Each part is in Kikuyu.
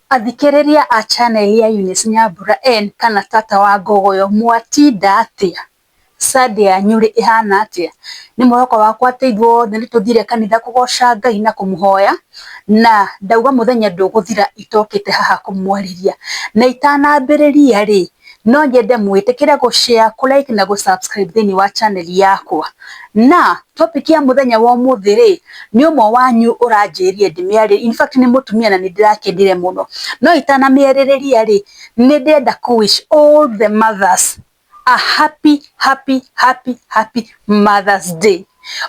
Athikĩrĩria a channel ya Eunice Nyambura N kana Tata wa Ngogoyo mwatinda atĩa? Sunday yanyu rĩ ĩhana atĩa? Nĩ mwĩhoko wakwa atĩ ithuothe nĩ tũthire kanitha kũgoca Ngai na kũmũhoya, na ndauga mũthenya ndũgũthira itokĩte haha kũmwarĩria. Na itanambĩrĩria rĩ, no nyende mwĩtĩkĩre gũ share, kũ like na gũ subscribe thĩinĩ wa channel yakwa. Na topic ya mũthenya wa ũmũthĩ rĩ, nĩ ũmwe wanyu ũranjĩrire ndĩmĩarĩrie, in fact nĩ mũtumia na nĩ ndĩrakenire mũno. No itanamĩarĩrĩria rĩ, nĩ ndĩrenda kũ wish all the mothers a happy happy happy happy Mother's Day.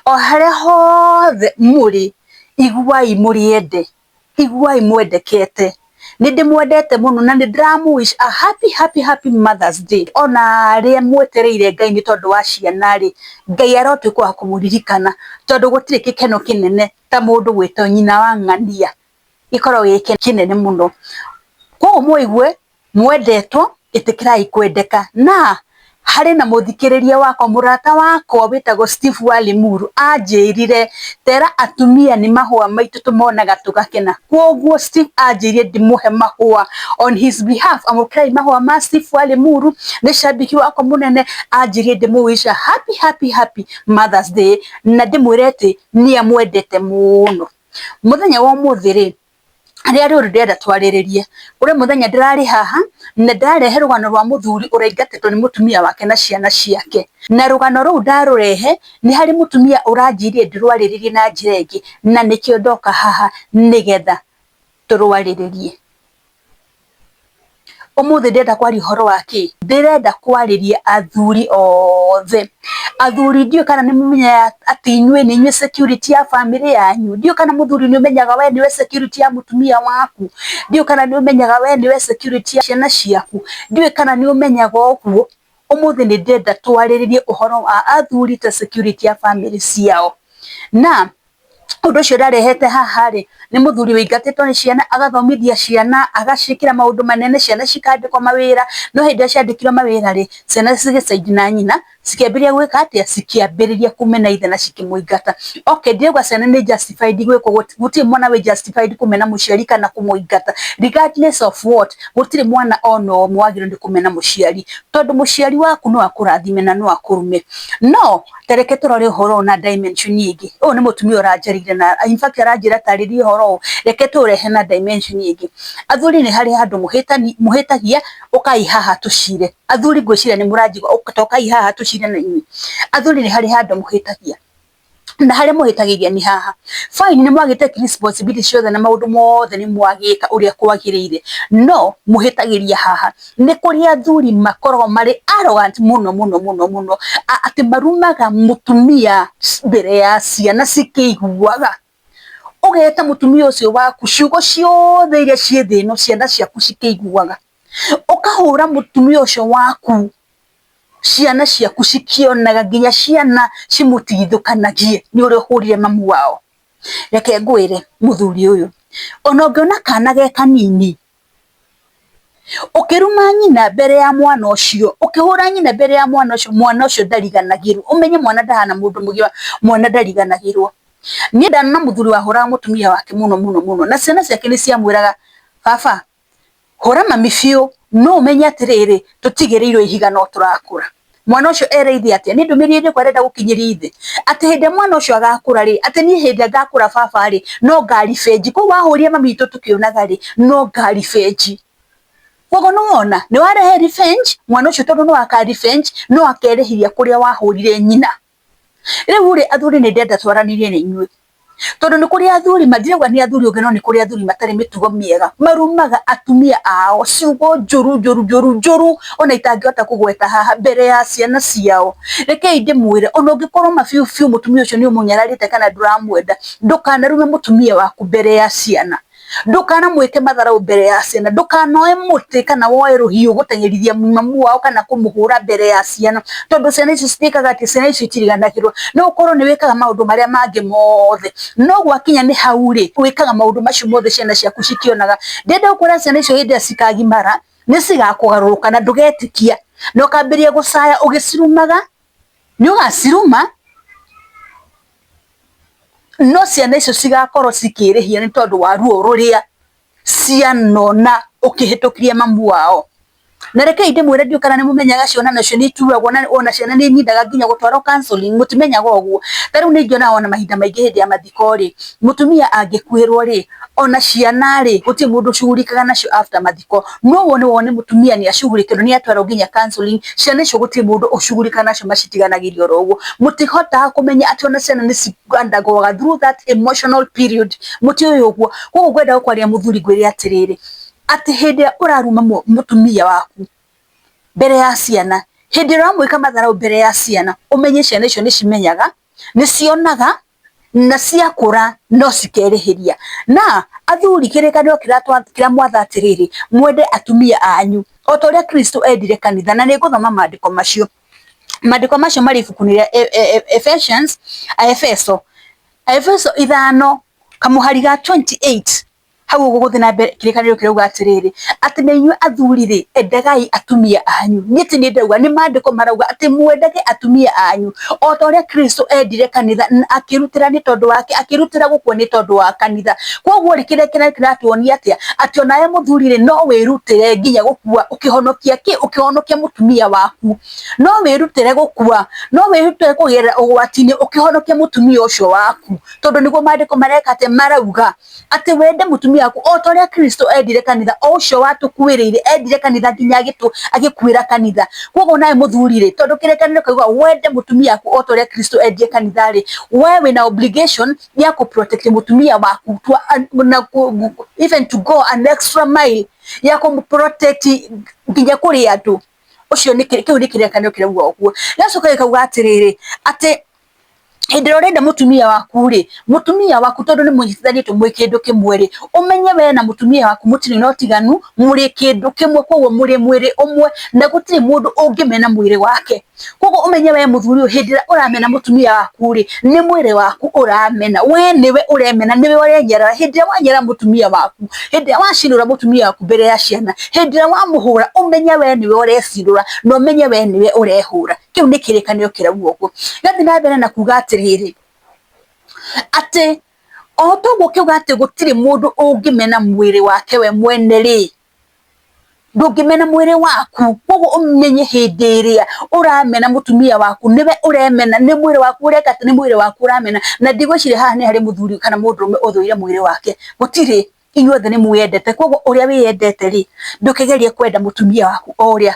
O harĩa hothe mũrĩ, iguai mũrĩ ende, iguai mwendekete. Nĩ ndĩmwendete mũno na nĩ ndĩramũ wish a happy happy happy Mother's Day. Ona arĩa mwetereire Ngai nĩ tondũ wa ciana rĩ, Ngai arotuĩka wa kũmũririkana tondũ gũtirĩ gĩkeno kĩnene ta mũndũ gwĩtwo nyina wa ng'ania, gĩkoragwo gĩ kĩnene mũno. Koguo mũigue mwendetwo, ĩtĩkĩrai kwendeka. Na harĩ na mũthikĩrĩria wakwa, mũrata wakwa wĩtagwo Steve wa Limuru anjĩrire tera atumia nĩ mahũa maitũ tũmonaga tũgakena. Koguo Steve anjĩrire ndĩmũhe mahũa on his behalf, amũkĩrai mahũa ma Steve wa Limuru, nĩ cambĩki wakwa mũnene, anjĩrire ndĩmũ wish a happy happy happy Mother's Day na ndĩmwĩre atĩ nĩ amwendete mũno. Mũthenya wa ũmũthĩ rĩ, rĩa rũrũ ndĩrenda twarĩrĩrie, kũrĩ mũthenya ndĩrarĩ haha na ndĩrarehe rũgano rwa mũthuri ũraingatĩtwo nĩ mũtumia wake na ciana ciake. Na rũgano rũu ndarũrehe nĩ harĩ mũtumia ũranjĩrire ndĩrwarĩrĩrie na njĩra ĩngĩ, na nĩkĩo ndoka haha nĩgetha tũrwarĩrĩrie. Ũmũthĩ ndĩrenda kwaria ũhoro wa kĩ? Ndĩrenda kwarĩria athuri othe. Athuri ndiũĩ kana nĩ mũmenyaga atĩ inyuĩ nĩ inyuĩ security ya bamĩrĩ yanyu. Ndiũĩ kana mũthuri nĩ ũmenyaga we nĩwe security ya mũtumia waku. Ndiũĩ kana nĩ ũmenyaga we nĩwe security ya ciana ciaku. Ndiũĩ kana nĩ ũmenyaga ũguo. Ũmũthĩ nĩ ndĩrenda twarĩrĩrie ũhoro wa athuri ta security ya bamĩrĩ ciao. Na ũndũ ũcio ndarehete haha rĩ, nĩ mũthuri wĩingatĩtwo nĩ ciana, agathomithia ciana, agaciĩkĩra maũndũ manene, ciana cikandĩkwo mawĩra, no hĩndĩ ĩrĩa ciandĩkirwo mawĩra rĩ, ciana cigĩcaidi na nyina, cikĩambĩrĩria gwĩka atĩa? Cikĩambĩrĩria kũmena ithe na cikĩmũingata. Okay, ndirauga ciana nĩ justified gwĩka ũguo, gũtirĩ mwana wĩ justified kũmena mũciari kana kũmũingata, regardless of what, gũtirĩ mwana ona ũmwe wagĩrĩirwo nĩ kũmena mũciari, tondũ mũciari waku no akũrathime na no akũrume. No ta reke tũrore ũhoro ũyũ na dimension ĩngĩ. Ũyũ nĩ mũtumia ũranjarĩirie na in fact aranjĩra tarĩria ũhoro ũyũ, reke tũũrehe na dimension ĩngĩ. Athuri nĩ harĩ handũ mũhĩtagia, ũkai haha tũcire. Athuri ngwĩciria nĩ mũranjigua, ta ũkai haha tũcire na inyuĩ. Athuri nĩ harĩ handũ mũhĩtagia, na harĩa mũhĩtagĩria nĩ haha. Fine, nĩ mwagĩ take responsibility ciothe na maũndũ mothe nĩ mwagĩka ũrĩa kwagĩrĩire, no mũhĩtagĩria haha. Nĩ kũrĩ athuri makoragwo marĩ arrogant mũno mũno mũno mũno, atĩ marumaga mũtumia mbere ya ciana cikĩiguaga. Ũgeta mũtumia ũcio waku ciugo ciothe iria ciĩ thĩ ĩno ciana ciaku cikĩiguaga. Ũkahũra mũtumia ũcio waku ciana ciaku cikĩonaga, nginya ciana cimũtigithũkanagie nĩ ũrĩa ũhũrire mamu wao. Reke ngwĩre mũthuri ũyũ, ona ũngĩona kana ge kanini, ũkĩruma nyina mbere ya mwana ũcio, ũkĩhũra nyina mbere ya mwana ũcio, mwana ũcio ndariganagĩrwo. Ũmenye mwana ndahana mũndũ mũgima, mwana ndariganagĩrwo. Niĩ ndanona mũthuri wahũraga mũtumia wake mũno mũno mũno, na ciana ciake nĩ ciamwĩraga, baba hũra mami biũ, no ũmenye atĩrĩrĩ, tũtigĩrĩirwo ihiga no tũrakũra. Mwana ũcio ere ithe atĩa? Nĩ ndũmĩrĩri ĩrĩkũ arenda gũkinyĩria ithe? Atĩ hĩndĩ ĩrĩa mwana ũcio agakũra rĩ, atĩ niĩ hĩndĩ ĩrĩa ngakũra baba rĩ, no nga revenge. Koguo wahũrire mami witũ tũkĩonaga rĩ, no nga revenge. Koguo nĩ wona, nĩ warehe revenge, mwana ũcio tondũ no aka revenge, no akerĩhĩria kũrĩa wahũrire nyina. Rĩu rĩ, athuri nĩ ndĩrenda twaranĩrie na inyuĩ, tondũ nĩ kũrĩ athuri, ndirauga nĩ athuri othe, no nĩ kũrĩ athuri matarĩ mĩtugo mĩega, marumaga atumia ao ciugo njũru njũru njũru njũru ona itangĩhota kũgweta haha mbere ya ciana ciao. Rekei ndĩmwĩre, ona ũngĩkorwo ma biũ biũ mũtumia ũcio nĩ ũmũnyararĩte kana ndũramwenda, ndũkanarume mũtumia waku mbere ya ciana. Ndũkanamwĩke matharau mbere ya ciana, ndũkanoe mũtĩ kana woe rũhiũ gũteng'erithia mamu wao kana kũmũhũra mbere ya ciana, tondũ ciana icio citiĩkaga atĩ, ciana icio itiriganagĩrwo. No ũkorwo nĩ wĩkaga maũndũ marĩa mangĩ mothe, no gwakinya nĩ hau rĩ, wĩkaga maũndũ macio mothe ciana ciaku cikĩonaga. Ndĩrenda gũkwĩra ciana icio hĩndĩ ĩrĩa cikagimara, nĩ cigakũgarũrũka na ndũgetĩkia, na ũkambĩrĩria gũcaya ũgĩcirumaga, nĩ ũgaciruma, no ciana icio cigakorwo cikĩrĩhia nĩ tondũ wa ruo rũrĩa cianona ũkĩhĩtũkĩria mamu wao. Na rekei ndĩmwĩre, ndiũĩ kana nĩ mũmenyaga ciana nacio nĩ ituagwo, na ona ciana nĩ inyindaga nginya gũtwarwo counseling, mũtimenyaga ũguo. Ta rĩu nĩ ingĩonaga ona mahinda maingĩ hĩndĩ ya mathiko rĩ, mũtumia angĩkuĩrwo rĩ, ona ciana rĩ, gũtirĩ mũndũ ũcugurikaga nacio after mathiko. No wone wone mũtumia nĩ acugurikĩrwo, nĩ atwarwo nginya counseling, ciana icio gũtirĩ mũndũ ũcugurikaga nacio, macitiganagĩria oro ũguo. Mũtihotaga kũmenya atĩ ona ciana nĩ ci undergoaga through that emotional period, mũtiũĩ ũguo. Koguo ngwenda gũkwaria mũthuri ngwĩre atĩrĩrĩ, atĩ hĩndĩ ĩrĩa ũraruma mũtumia waku mbere ya ciana, hĩndĩ ĩrĩa ũramwĩka matharau mbere ya ciana, ũmenye ciana icio nĩ cimenyaga, nĩ cionaga, na ciakũra no cikerĩhĩria. Na athuri, kĩrĩkanĩro kĩramwatha atĩrĩrĩ, mwende atumia anyu o ta ũrĩa Kristo endire kanitha. Na nĩ ngũthoma maandĩko macio. Maandĩko macio marĩ ibuku-inĩ rĩa Ephesians, Aefeso, Aefeso 5 kamũhari ga 28 hau ũguo gũthiĩ na mbere. Kĩrĩkanĩro kĩrauga atĩrĩrĩ, atĩ na inyuĩ athuri rĩ, endagai atumia anyu. Niĩ ti niĩ ndauga, nĩ maandĩko marauga atĩ mwendage atumia anyu o ta ũrĩa Kristo endire kanitha na akĩrutĩra nĩ tondũ wake, akĩrutĩra gũkua nĩ tondũ wa kanitha. Koguo rĩ, kĩrĩa kĩratuonia atĩa? Atĩ onawe mũthuri rĩ, no wĩrutĩre nginya gũkua ũkĩhonokia kĩ? Ũkĩhonokia mũtumia waku. No wĩrutĩre gũkua, no wĩrutĩre kũgerera ũgwati-inĩ ũkĩhonokia mũtumia ũcio waku, tondũ nĩguo maandĩko mareka atĩ marauga atĩ wende mũtumia waku o ta ũrĩa Kristo endire kanitha, o ũcio watũkuĩrĩire, endire kanitha nginya agĩkuĩra kanitha. Koguo nawe mũthuri rĩ, tondũ kĩrĩkanĩro kĩauga wende mũtumia waku o ta ũrĩa Kristo endire kanitha rĩ, we wĩna obligation ya kũ protect mũtumia waku na even to go an extra mile ya kũ protect nginya kũrĩ andũ. Ũcio nĩ kĩu nĩ kĩrĩkanĩro kĩrauga ũguo. Gĩgacoka gĩkauga atĩrĩrĩ, atĩ hĩndĩ ĩrĩa ũrenda mũtumia waku rĩ, mũtumia waku tondũ nĩ mũnyitithanĩtio mwĩ kĩndũ kĩmwe rĩ, ũmenye we na mũtumia waku mũtirĩ na ũtiganu, mũrĩ kĩndũ kĩmwe, koguo mũrĩ mwĩrĩ ũmwe, na gũtirĩ mũndũ ũngĩmena mwĩrĩ wake. Koguo ũmenye we mũthuri ũyũ, hĩndĩ ĩrĩa ũramena mũtumia waku rĩ, nĩ mwĩrĩ waku ũramena, we nĩwe ũremena, nĩwe ũrenyerera. Hĩndĩ ĩrĩa wanyerera mũtumia waku, hĩndĩ ĩrĩa wacinũra mũtumia waku mbere ya ciana, hĩndĩ ĩrĩa wamũhũra, ũmenye we nĩwe ũrecinũra, na ũmenye we nĩwe ũrehũra. Kĩu nĩ kĩrĩkanĩro kĩrauga ũguo. Gĩgathiĩ na mbere na kuga atĩrĩrĩ, atĩ o toguo kĩuga atĩ gũtirĩ mũndũ ũngĩmena mwĩrĩ wake we mwene rĩ, ndũngĩmena mwĩrĩ waku. Koguo ũmenye hĩndĩ ĩrĩa ũramena mũtumia waku, nĩwe ũremena, nĩ mwĩrĩ waku ũreka atĩ, nĩ mwĩrĩ waku ũramena. Na ndigwĩciria haha nĩ harĩ mũthuri kana mũndũrũme ũthũire mwĩrĩ wake, gũtirĩ, inyuothe nĩ mwĩyendete. Koguo ũrĩa wĩyendete rĩ, ndũkĩgerie kwenda mũtumia waku o ũrĩa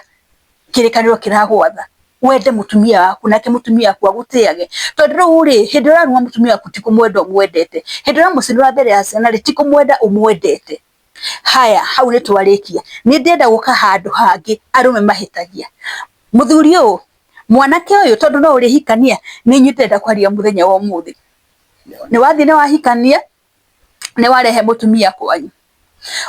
kĩrĩkanĩro kĩragwatha wende mũtumia waku, nake mũtumia waku agũtĩage. Tondũ rĩu rĩ, hĩndĩ ĩrĩa ũraruma mũtumia waku ti kũmwenda ũmwendete, hĩndĩ ĩrĩa ũramũcinũra mbere ya ciana rĩ, ti kũmwenda ũmwendete. Haya, hau nĩ twarĩkia. Nĩ ndĩrenda gũka handũ hangĩ arũme mahĩtagia. Mũthuri ũyũ, mwanake ũyũ, tondũ no ũrĩhikania, nĩ inyuĩ ndĩrenda kwaria mũthenya wa ũmũthĩ. Nĩ wathiĩ nĩ wahikania, nĩ warehe mũtumia kwanyu.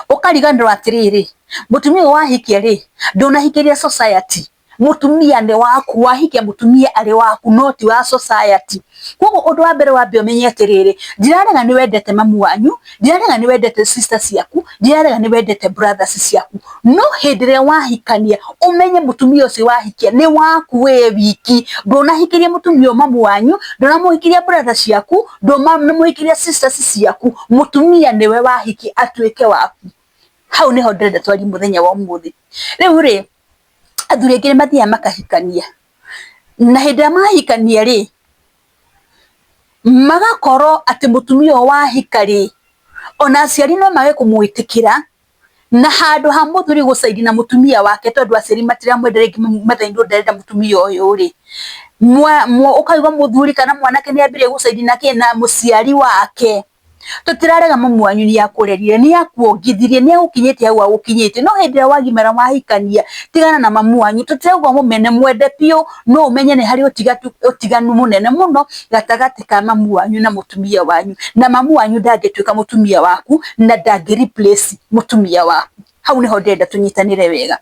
Ũkariganĩrwo atĩrĩrĩ, mũtumia ũyũ wahikia rĩ, ndũnahikĩria society. Mũtumia nĩ waku, wahikia mũtumia arĩ waku, no ti wa society. Koguo ũndũ wa mbere wambe ũmenye atĩrĩrĩ, ndirarega nĩ wendete mamu wanyu, ndirarega nĩ wendete sister ciaku, ndirarega nĩ wendete brothers ciaku, no hĩndĩ ĩrĩa wahikania, ũmenye mũtumia ũcio wahikia nĩ waku we wiki. Ndũnahikĩria mũtumia ũyũ mamu wanyu, ndũnamũhikĩria brother ciaku, ndũnamũhikĩria sisters ciaku, mũtumia nĩwe wahikia atuĩke waku. Hau nĩho ndĩrenda twarie mũthenya wa ũmũthĩ. Rĩu rĩ, athuri aingĩ nĩ mathiaga makahikania, na hĩndĩ ĩrĩa mahikania rĩ, magakorwo atĩ mũtumia ũyũ wahika rĩ, ona aciari no mage kũmwĩtĩkĩra, na handũ ha mũthuri gũcaidi na mũtumia wake tondũ aciari matiramwenda rĩngĩ, mother-in-law ndarenda mũtumia ũyũ rĩ, ũkaigua mũthuri kana mwanake nĩ ambĩrĩria gũcaidi na kĩ, na mũciari wake. Tũtirarega mamu wanyu nĩ akũrerire, nĩ akuongithirie, nĩ agũkinyĩtie hau agũkinyĩtie, no hĩndĩ ĩrĩa wagimara wahikania, tigana na mamu wanyu. Tũtirauga mũmene, mwende biũ, no ũmenye nĩ harĩ ũtiganu mũnene mũno gatagatĩ ka mamu wanyu na mũtumia wanyu. Na mamu wanyu ndangĩtuĩka mũtumia waku, na ndangĩ replace mũtumia waku. Hau nĩho ndĩrenda tũnyitanĩre wega.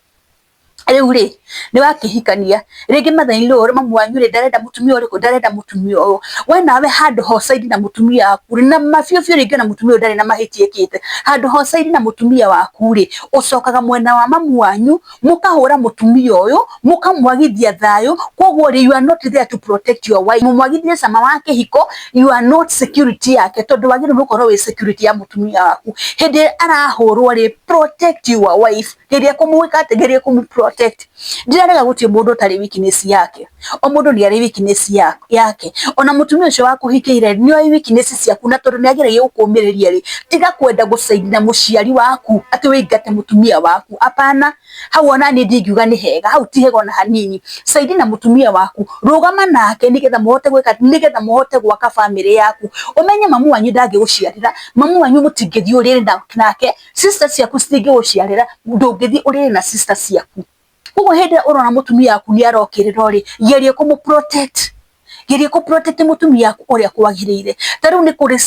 Rĩu rĩ, nĩ wakĩhikania, rĩngĩ mother in law mamu wanyu rĩ, ndarenda mũtumia ũrĩkũ, ndarenda mũtumia ũyũ. We nawe handũ ha ũcaidi na mũtumia waku rĩ, na ma biũ biũ rĩngĩ ona mũtumia ũyũ ndarĩ na mahĩtia ekĩte, handũ ha ũcaidi na mũtumia waku rĩ, ũcokaga mwena wa mamu wanyu, mũkahũra mũtumia ũyũ, mũkamwagithia thayũ, koguo rĩ, you are not there to protect your wife. Mũmwagithie cama wa kĩhiko, you are not security yake, tondũ wagĩrĩirwo nĩ gũkorwo wĩ security ya mũtumia waku. Hĩndĩ ĩrĩa arahũrwo rĩ, protect your wife. Geria kũmwĩka atĩ, geria kũmũ protect. Ndirarega gũtirĩ mũndũ ũtarĩ weakness yake, o mũndũ nĩ arĩ weakness yake. Ona mũtumia ũcio wakũhikĩire nĩ oĩ weakness ciaku, na tondũ nĩ ageragia gũkũmĩrĩria rĩ, tiga kwenda gũcaidi na mũciari waku atĩ wĩingate mũtumia waku, hapana. Hau ona niĩ ndingiuga nĩ hega, hau ti hega ona hanini. Caidi na mũtumia waku, rũgama nake nĩgetha mũhote gwĩka, nĩgetha mũhote gwaka bamĩrĩ yaku. Ũmenye mamu wanyu ndangĩgũciarĩra, mamu wanyu mũtingĩthiĩ ũrĩrĩ nake, sister ciaku citingĩgũciarĩra, ndũngĩthiĩ ũrĩrĩ na sister ciaku. Koguo hĩndĩ ĩrĩa ũrona mũtumia waku nĩ arokĩrĩrwo rĩ, geria kũmũ protect, geria kũ protect mũtumia waku ũrĩa kwagĩrĩire. Ta rĩu nĩ kũrĩ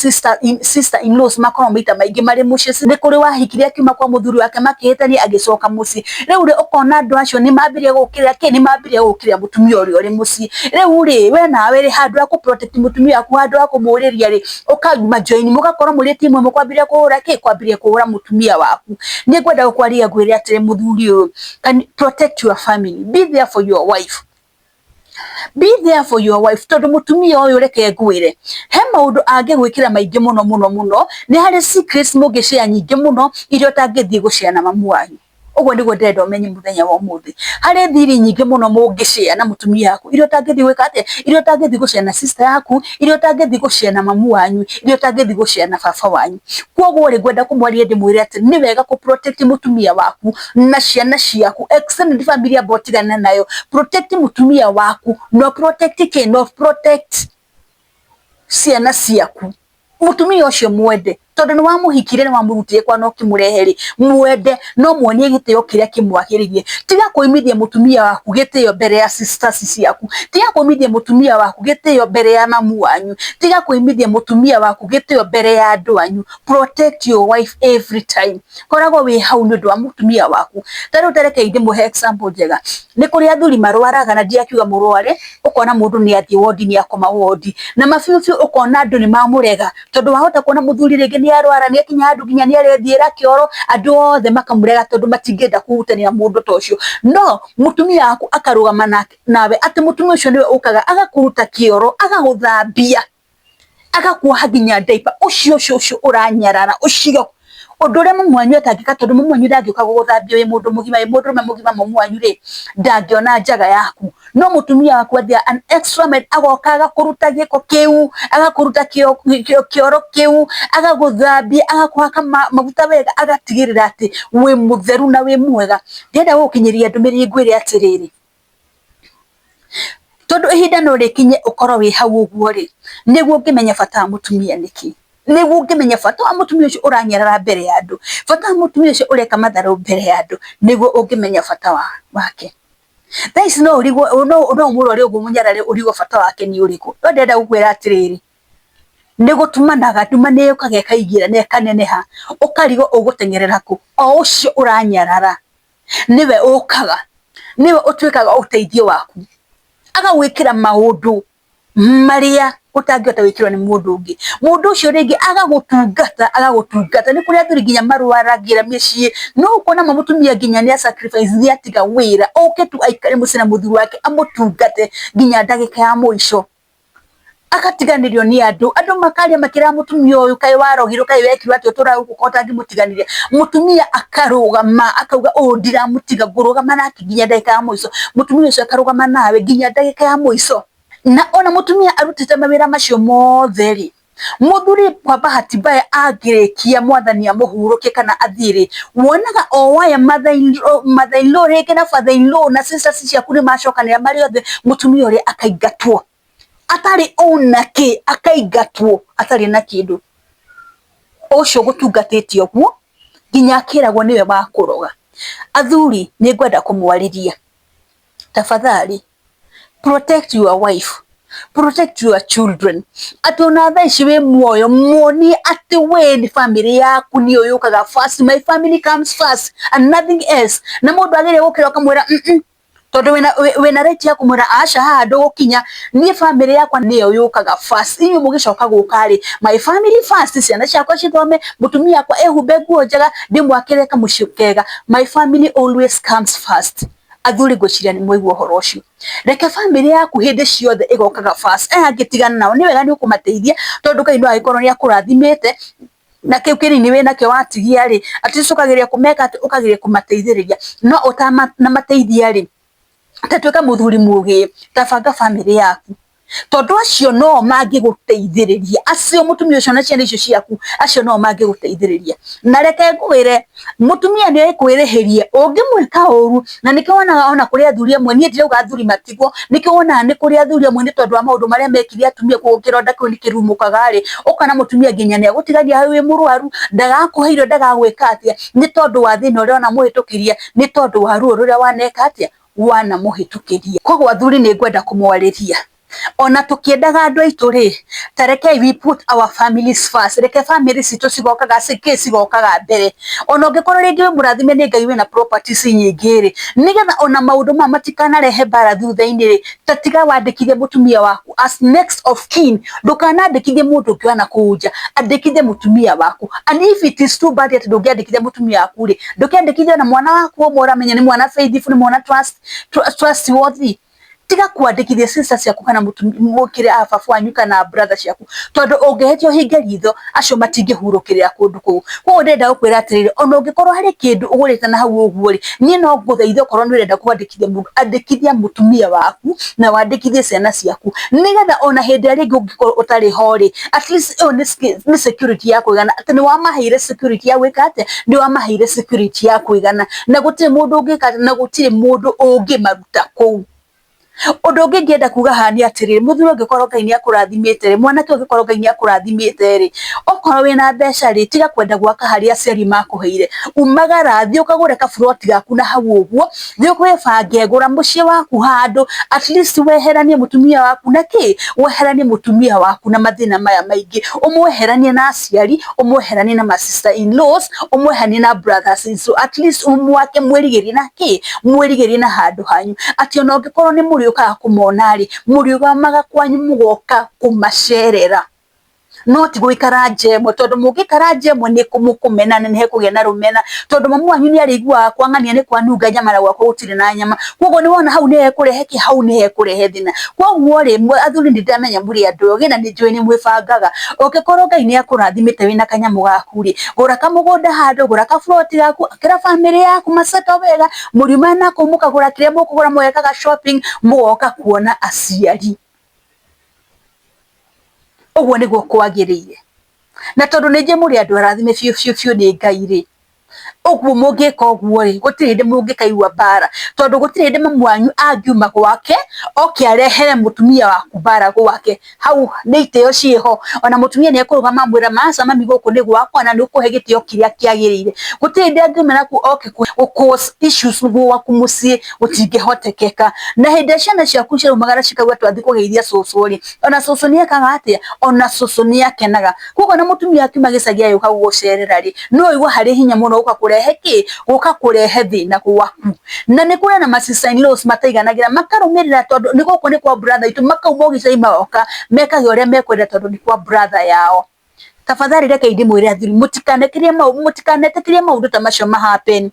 sister in laws makoragwo maita maingĩ marĩ mũciĩ, nĩ kũrĩ wahikire akiuma kwa mũthuri wake makĩhĩtania agĩcoka mũciĩ. Rĩu rĩ, ũkona andũ acio nĩ mambĩrĩria gũkĩrĩra kĩ, nĩ mambĩrĩria gũkĩrĩra mũtumia ũrĩa ũrĩ mũciĩ. Rĩu rĩ, we nawe rĩ, handũ ha kũ protect mũtumia waku, handũ ha kũmũrĩria rĩ, ũkama join, mũgakorwo mũrĩ team ĩmwe kwambĩrĩria kũhũra kĩ, kwambĩrĩria kũhũra mũtumia waku. Nĩ ngwenda gũkwarĩria ngwĩre atĩrĩ mũthuri ũyũ, protect your family, be there for your wife. Be there for your wife, tondũ mũtumia ũyũ reke ngwĩre, he maũndũ angĩgwĩkĩra maingĩ mũno mũno mũno, nĩ harĩ secrets mũngĩ share nyingĩ mũno iria ũtangĩthiĩ gũ share na mamu wanyu. Ũguo nĩguo ndĩrenda ũmenye mũthenya wa ũmũthĩ. Harĩ thiri nyingĩ mũno mũngĩ share na mũtumia waku, iria ũtangĩthiĩ gwĩka atĩa, iria ũtangĩthiĩ gũ share na sister yaku, iria ũtangĩthiĩ gũ share na mamu wanyu, iria ũtangĩthiĩ gũ share na baba wanyu. Koguo rĩ, ngwenda kũmwaria ndĩmwĩre atĩ nĩ wega kũ protect mũtumia waku na ciana ciaku, extended family amba ũtigane nayo. Protect mũtumia waku, no protect kĩ, no protect ciana ciaku. Mũtumia ũcio mwende, tondũ nĩ wamũhikire, nĩ wamũrutire kwa na ũkĩmũrehe rĩ, mwende no muonie gĩtĩo kĩrĩa kĩmwagĩrĩire. Tiga kũimithia mũtumia waku gĩtĩo mbere ya sisters ciaku, tiga kũimithia mũtumia waku gĩtĩo mbere ya mamu wanyu, tiga kũimithia mũtumia waku gĩtĩo mbere ya andũ anyu. Protect your wife every time. Koragwo wĩ hau nĩ ũndũ wa mũtumia waku. Ta rĩu ta rekei ndĩmũhe example njega. Nĩ kũrĩ athuri marwaraga, na ndirakiuga mũrware, ũkona mũndũ nĩ athiĩ wondi, nĩ akoma wondi, na mabiũ biũ ũkona andũ nĩ mamũrega, tondũ wahota kuona mũthuri rĩngĩ nĩ arwara, nĩ akinya handũ nginya nĩ arethiĩra kĩoro, andũ othe makamũrega tondũ matingĩenda kũhutania na mũndũ ta ũcio. No mũtumia waku akarũgama nawe, atĩ mũtumia ũcio nĩwe ũkaga agakũruta kĩoro, agagũthambia, agakuoha nginya diaper, ũcio ũcio ũcio ũranyarara ũcio, ũndũ ũrĩa mamu wanyu atangĩka, tondũ mamu wanyu ndangĩũka gũgũthambia wĩ mũndũ mũgima, wĩ mũndũrũme mũgima, mamu wanyu rĩ, ndangĩona njaga yaku. No mũtumia waku athiaga an extra mile, agoka agakũruta gĩko kĩu, agakũruta kĩoro kĩu, agagũthambia, agakũhaka maguta wega, agatigĩrĩra atĩ wĩ mũtheru na wĩ mwega. Ndĩrenda gũgũkinyĩria ndũmĩrĩri ngwĩre atĩrĩrĩ, tondũ ihinda no rĩkinye ũkorwo wĩ hau ũguo rĩ, nĩguo ũngĩmenya bata wa mũtumia nĩkĩ, nĩguo ũngĩmenya bata wa mũtumia ũcio ũranyarara mbere ya andũ, bata wa mũtumia ũcio ũreka matharũ mbere ya andũ, nĩguo ũngĩmenya bata wake. Thaa ici no ũrigwo, no ũmũrore ũguo mũnyarare ũrigwo bata wake nĩ ũrĩkũ. No ndĩrenda gũkwĩra atĩrĩrĩ, nĩ gũtumanaga, nduma nĩ yũkaga ĩkaingĩra na ĩkaneneha, ũkarigwo ũgũteng'erera kũ. O ũcio ũranyarara nĩwe ũkaga, nĩwe ũtuĩkaga ũteithio waku, agagwĩkĩra maũndũ marĩa ũtangĩhota gwĩkĩrwo nĩ mũndũ ũngĩ. Mũndũ ũcio rĩngĩ agagũtungata, agagũtungata. Nĩ kũrĩ athuri nginya marwaragĩra mĩciĩ, no ũkona ma mũtumia nginya nĩ a sacrifice, nĩ atiga wĩra, oke tu aikare mũciĩ na mũthuri wake amũtungate nginya ndagĩka ya mũico. Agatiganĩrio nĩ andũ, andũ makaria makĩra mũtumia ũyũ, kaĩ warogirwo, kaĩ wekirwo atĩa, ũtũraga gũkũ ko ũtangĩmũtiganĩria. Mũtumia akarũgama akauga ũũ ndiramũtiga, ngũrũgama nake nginya ndagĩka ya mũico. Mũtumia ũcio akarũgama nawe nginya ndagĩka ya mũico. Na ona mũtumia arutĩte mawĩra macio mothe rĩ, mũthuri kwa bahati mbaya angĩrĩkia mwathani amũhurũkie kana athiĩ rĩ, wonaga o aya mother in law rĩngĩ na father in law na sisters ciaku nĩ macokanĩra marĩ othe, mũtumia ũrĩa akaingatwo atarĩ ona kĩ, akaingatwo atarĩ na kĩndũ. Ũcio ũgũtungatĩte ũguo nginya akĩragwo nĩwe wa kũroga. Athuri, nĩ ngwenda kũmwarĩria, tafadhali protect your wife. Protect your children. Atĩ ona thaa ici wĩ muoyo, muonie atĩ we nĩ family yaku nĩyo yũkaga first. My family comes first and nothing else. Na mũndũ agĩrĩire gũkĩra ũkamwĩra tondũ wĩna right ya kũmwĩra aca, haha ndũgũkinya, niĩ family yakwa nĩyo yũkaga first. Inyuĩ mũgĩcoka gũka rĩ, my family first, ciana ciakwa cithome, mũtumia wakwa ehumbe nguo njega, ndĩmwakĩre kamũciĩ kega. My family always comes first. Athuri, ngwĩciria nĩ mwaigua ũhoro ũcio. Reke family yaku hĩndĩ ciothe ĩgokaga first. Aya angĩ tigana nao, nĩ wega nĩ ũkũmateithia tondũ Ngai no agĩkorwo nĩ akũrathimĩte na kĩu kĩnini wĩnakĩo watigia rĩ, at least ũkageria kũmeka atĩ, ũkageria kũmateithĩrĩria. No ũtanamateithia rĩ, ta tuĩka mũthuri mũgĩ, ta banga family yaku, tondũ acio no mangĩgũteithĩrĩria, acio mũtumia ũcio na ciana icio ciaku, acio no mangĩgũteithĩrĩria. Na reke ngwĩre, mũtumia nĩ ekwĩrĩhĩria ũngĩmwĩka ũru. Na nĩkĩo wonaga ona kũrĩ athuri amwe, niĩ ndirauga athuri matigwo, nĩkĩo wonaga nĩ kũrĩ athuri amwe, nĩ tondũ wa maũndũ marĩa mekire atumia, koguo kĩronda kĩu nĩ kĩrumũkaga rĩ, ũkona mũtumia nginya nĩ agũtigania hau wĩ mũrwaru, ndagakũhe irio, ndagagwĩka atĩa, nĩ tondũ wa thĩna ũrĩa wanamũhĩtũkĩria, nĩ tondũ wa ruo rũrĩa waneka atĩa, wanamũhĩtũkĩria. Koguo athuri, nĩ ngwenda kũmwarĩria, ona tũkĩendaga andũ aitũ rĩ, ta rekei we put our families first. Reke family citũ cigokaga cikĩ cigokaga mbere. Ona ũngĩkorwo rĩngĩ wĩ mũrathime nĩ Ngai, wĩna properties nyingĩ rĩ, nĩgetha ona maũndũ maya matikanarehe mbara thutha-inĩ rĩ, ta tiga wandĩkithie mũtumia waku as next of kin. Ndũkanandĩkithie mũndũ ũngĩ wa nakũu nja, andĩkithie mũtumia waku. And if it is too bad atĩ ndũngĩandĩkithia mũtumia waku rĩ, ndũkĩandĩkithie ona mwana waku ũmwe ũramenya nĩ mwana faithful, nĩ mwana trustworthy. Tiga kwandĩkithia sister ciaku kana mũkĩrĩa a baba wanyu kana brother ciaku, tondũ ũngĩhĩtia ũhinge ritho, acio matingĩhurũkĩrĩra kũndũ kũu. Koguo ndĩrenda gũkwĩra atĩrĩrĩ, ona ũngĩkorwo harĩ kĩndũ ũgũrĩte na hau ũguo rĩ, niĩ no ngũthaithe, okorwo nĩ ũrenda kwandĩkithia mũndũ, andĩkithia mũtumia waku na wandĩkithie ciana ciaku, nĩgetha ona hĩndĩ ĩrĩa rĩngĩ ũngĩkorwo ũtarĩ ho rĩ, at least ĩyo nĩ security ya kũigana, atĩ nĩ wamaheire security ya gwĩka atĩa, nĩ wamaheire security ya kũigana, na gũtirĩ mũndũ ũngĩka, na gũtirĩ mũndũ ũngĩmaruta kũu. Ũndũ ũngĩ ingĩenda kuga haha nĩ atĩrĩrĩ, mũthuri, ũngĩkorwo Ngai nĩ akũrathimĩte rĩ, mwanake, ũngĩkorwo Ngai nĩ akũrathimĩte rĩ, okorwo wĩna mbeca rĩ, tiga kwenda gwaka harĩa aciari makũheire. Umagara, thiĩ ũkagũre kaburoti gaku na hau ũguo, thiĩ wĩbange, gũra mũciĩ waku handũ, at least weheranie mũtumia waku na kĩ, weheranie mũtumia waku na mathĩna maya maingĩ, ũmweheranie na aciari, ũmweheranie na ma sister in laws, ũmweheranie na brothers in law. At least ũmwake, mwĩrigĩrie na kĩ, mwĩrigĩrie na handũ hanyu, atĩ ona ũngĩkorwo nĩ mũrĩũkaga kũmona rĩ, mũrĩũgamaga kwanyu mũgoka kũmacerera, no ti gũikara nja ĩmwe, tondũ mũngĩikara nja ĩmwe nĩ mũkũmenana, nĩ hekũgĩa na rũmena, tondũ mamu wanyu nĩ arĩiguaga kwang'ania nĩ kwanunga nyama na gwakwa gũtirĩ na nyama. Koguo nĩ wona hau nĩ hekũrehe kĩ, hau nĩ hekũrehe thĩna. Koguo rĩ, athuri, nĩ ndĩramenya mũrĩ andũ ogĩ na nĩ njũĩ nĩ mwĩbangaga. Ũngĩkorwo Ngai nĩ akũrathimĩte wĩna kanyamũ gaku rĩ, gũra kamũgũnda handũ, gũra kaburoti gaku, akĩra family yaku maceto wega, mũriuma nakũu mũkagũra kĩrĩa mũkũgũra, mũgekaga shopping, mũgoka kuona aciari. Ũguo nĩguo kwagĩrĩire. Na tondũ nĩ njũĩ mũrĩ andũ arathime biũ biũ biũ nĩ Ngai rĩ, ũguo mũngĩka ũguo rĩ, gũtirĩ hĩndĩ mũngĩkaigua mbara, tondũ gũtirĩ hĩndĩ mamu wanyu angiuma gwake oke arehere mũtumia waku mbara gwake. Hau nĩ itĩo ciĩho, ona mũtumia nĩ ekũrũgama amwĩra, "Maca mami, gũkũ nĩ gwakwa na nĩ ũkũhe gĩtĩo kĩrĩa kĩagĩrĩire." Gũtirĩ hĩndĩ angiuma naku oke gũ cause issues gwaku mũciĩ, gũtingĩhotekeka. Na hĩndĩ ĩrĩa ciana ciaku ciaumagara cikauga, "Twathiĩ kũgeithia cũcũ" rĩ, ona cũcũ nĩ ekaga atĩa, ona cũcũ nĩ akenaga. Koguo ona mũtumia akiuma gĩcagi agĩũka gũgũcerera rĩ, no ũigue harĩ hinya mũno gũka kũrehe kĩ, gũka kũrehe thĩna gwaku. Na nĩ kũrĩ na ma sister in laws mataiganagĩra, makarũmĩrĩra tondũ nĩ gũkũ nĩ kwa brother itũ, makauma o gĩcagi magoka mekage ũrĩa mekwenda tondũ nĩ kwa brother yao. Tafadhali rekei ndĩmwĩre athuri, mũtikanetĩkĩrie maũndũ ta macio ma happen.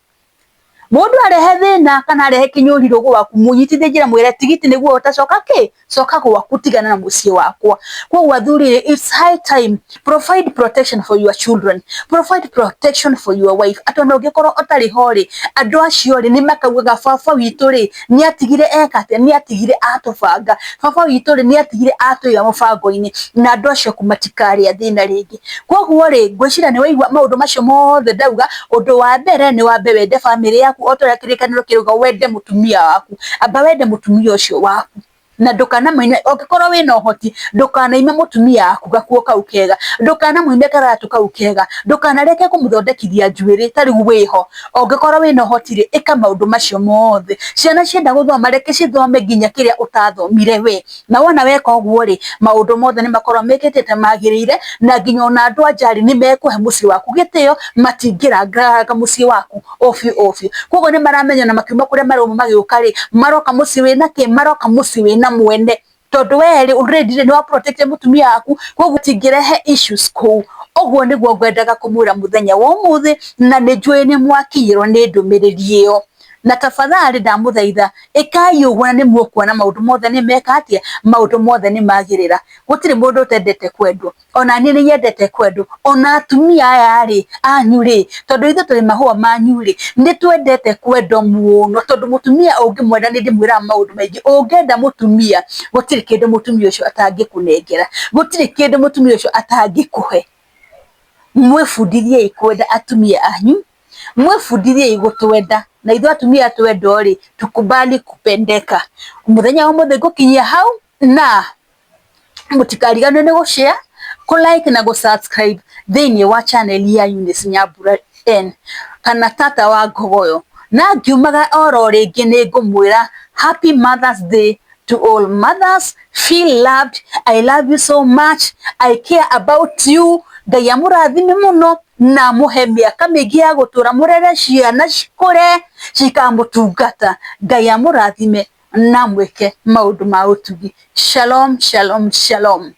Mũndũ arehe thĩna kana arehe kĩnyũrirũ gwaku, mũnyitithie njĩra, mwĩre tigiti nĩguo ũtacoka kĩ, coka gwaku, tigana na mũciĩ wakwa. Koguo athuri, it's high time, provide protection for your children, provide protection for your wife, atĩ ona ũngĩkorwo ũtarĩ ho rĩ, andũ acio rĩ, nĩ makaugaga, "Baba witũ rĩ, nĩ atigire eka atĩa, nĩ atigire atũbanga, baba witũ rĩ, nĩ atigire atũiga mũbango-inĩ," na andũ acio aku matikarĩa thĩna rĩngĩ. Koguo rĩ, ngwĩciria nĩ waigua maũndũ macio mothe ndauga. Ũndũ wa mbere nĩ wambe wende family yaku, o ta ũrĩa kĩrĩkanĩro kĩrauga, wende mũtumia waku. Amba wende mũtumia ũcio waku. Na ndũkanamũime, ũngĩkorwo wĩna ũhoti, ndũkanaime mũtumia waku gakuo kau kega, ndũkanamũime karatũ kau kega, ndũkanareke kũmũthondekithia njuĩrĩ ta rĩu wĩho. Ũngĩkorwo wĩna ũhoti rĩ, ĩka maũndũ macio mothe. Ciana cienda gũthoma reke cithome nginya kĩrĩa ũtathomire we. Na wona weka ũguo rĩ, maũndũ mothe nĩ makoragwo mekĩkĩte magĩrĩire, na nginya ona andũ a nja rĩ, nĩ mekũhe mũciĩ waku gĩtĩo, matingĩranganga mũciĩ waku ũbiũ ũbiũ. Koguo nĩ maramenya ona makiuma kũrĩa marauma magĩũka rĩ, maroka mũciĩ wĩna kĩ? Maroka mũciĩ wĩna mwene. Tondũ we rĩ, already nĩ wa protect mũtumia waku, koguo matingĩrehe issues kũu. Ũguo nĩguo ngwendaga kũmwĩra mũthenya wa ũmũthĩ, na nĩ njũĩ nĩ mwakinyĩrwo nĩ ndũmĩrĩri ĩyo. Na tafadhali ndamũthaitha, ĩkai ũguo na nĩ mũkuona maũndũ mothe nĩ meka atĩa? Maũndũ mothe nĩ magĩrĩra. Gũtirĩ mũndũ ũtendete kwendwo. Ona niĩ nĩ nyendete kwendwo. Ona atumia aya rĩ, anyu rĩ, tondũ ithuĩ tũrĩ mahũa manyu rĩ, nĩ twendete kwendwo mũno, tondũ mũtumia ũngĩmwenda nĩ ndĩmwĩraga maũndũ maingĩ, ũngĩenda mũtumia, gũtirĩ kĩndũ mũtumia ũcio atangĩkũnengera, gũtirĩ kĩndũ mũtumia ũcio atangĩkũhe. Mwĩbundithiei kwenda atumia anyu, mwĩbundithiei gũtwenda, na ithuĩ atumia twendwo rĩ, tukubali kupendeka. Mũthenya wa ũmũthĩ ngũkinyia hau, na mũtikariganĩrwo nĩ gũ share, kũ like na gũ subscribe thĩinĩ wa channel ya Eunice Nyambura N kana tata wa Ngogoyo. Na ngiumaga oro rĩngĩ nĩ ngũmwĩra happy Mother's Day to all mothers. Feel loved. I love you so much. I care about you. Ngai amũrathime mũno na amũhe mĩaka mĩingĩ ya gũtũra, mũrere ciana cikũre cikamũtungata. Ngai amũrathime na amwĩke maũndũ ma ũtugi. Shalom, shalom, shalom.